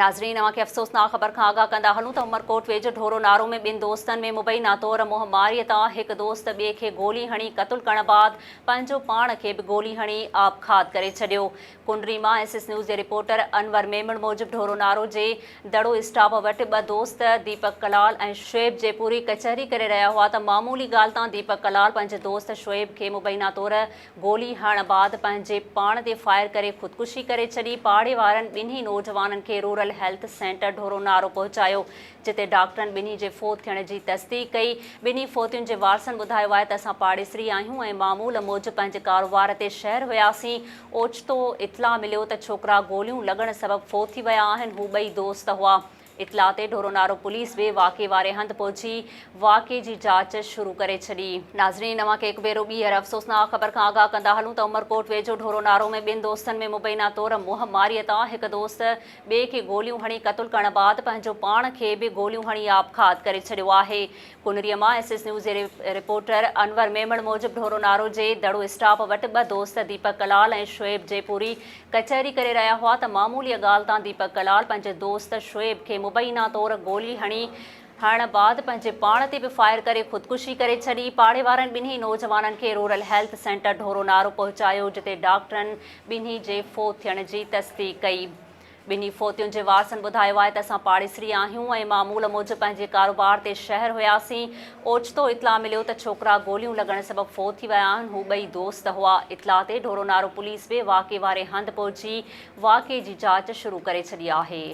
ناظرين اوهان کي افسوسناڪ خبر کان آگاهه ڪندا هلون ته عمرڪوٽ ويجهو ڍورو نارو ۾ ٻن دوستن ۾ مبينا طور منهن ماري تان هڪ دوست ٻئي کي گولي هڻي قتل ڪرڻ بعد پنهنجو پاڻ کي به گولي هڻي آپگهات ڪري ڇڏيو. ڪنري مان ايس ايس نيوز جي رپورٽر انور ميمڻ موجب ڍورو نارو جي دڙو اسٽاپ وٽ ٻه دوست ديپڪ ڪلال ۽ شعيب جيپوري ڪچهري ڪري رهيا هئا ته معمولي ڳالهه تان ديپڪ ڪلال پنهنجي دوست شعيب کي مبينا طور گولي هڻڻ بعد پنهنجي پاڻ تي فائر ڪري خودڪشي ڪري ڇڏي، پاڙي وارن ٻنهي نوجوانن کي رورل هيلٿ سينٽر ڍورونارو پهچايو، جتي ڊاڪٽرن ٻنهي جي فوت ٿيڻ جي تصديق ڪئي، ٻنهي فوتين جي وارثن ٻڌايو آهي ته اسان پاڙيسري آهيون ۽ معمول موجب پنهنجي ڪاروبار تي شهر هياسين، اوچتو اطلاع مليو ته ڇوڪرا گوليون لڳڻ سبب فوت ٿي ويا آهن، هو ٻئي دوست هئا. اطلاع تي ڍورونارو پوليس به واقعي واري هنڌ پهچي واقعي جي جاچ شروع ڪري ڇڏي. ناظرين اوهان کي هڪ ڀيرو ٻيهر افسوسناڪ خبر کان آگاهه ڪندا هلون ته عمرڪوٽ ويجهو ڍورونارو ۾ ٻن دوستن ۾ مبينا طور منهن ماري تان هڪ دوست ٻئي کي گوليون هڻي قتل ڪرڻ بعد پنهنجو پاڻ کي به گوليون هڻي آپگهات ڪري ڇڏيو آهي. ڪنري مان ايس ايس نيوز جي رپورٽر انور ميمڻ موجب ڍورونارو جي دڙو اسٽاپ وٽ ٻه دوست ديپڪ ڪلال ۽ شعيب جيپوري ڪچهري ڪري رهيا هئا ته معموليء ڳالهه تان ديپڪ ڪلال پنهنجي دوست شعيب کي مبينا طور گولي هڻي هڻڻ بعد پنهنجي پاڻ تي به فائر ڪري خودڪشي ڪري ڇڏي. پاڙي وارن ٻنهي نوجوانن کي رورل هيلٿ سينٽر ڍورونارو پهچايو جتي ڊاڪٽرن ٻنهي جي فوت ٿيڻ جي تصديق ڪئي. ٻنهي فوتين جي وارثن ٻڌايو آهي ته اسان پاڙيسري آهيون ۽ معمول موجب پنهنجي ڪاروبار تي شهر هياسين، اوچتو اطلاع مليو ته ڇوڪرا گوليون لڳڻ سبب فوت ٿي ويا آهن، هو ٻئي دوست هئا. اطلاع تي ڍورونارو پوليس به واقعي واري هنڌ پهچي واقعي جي جاچ شروع ڪري ڇڏي آهي.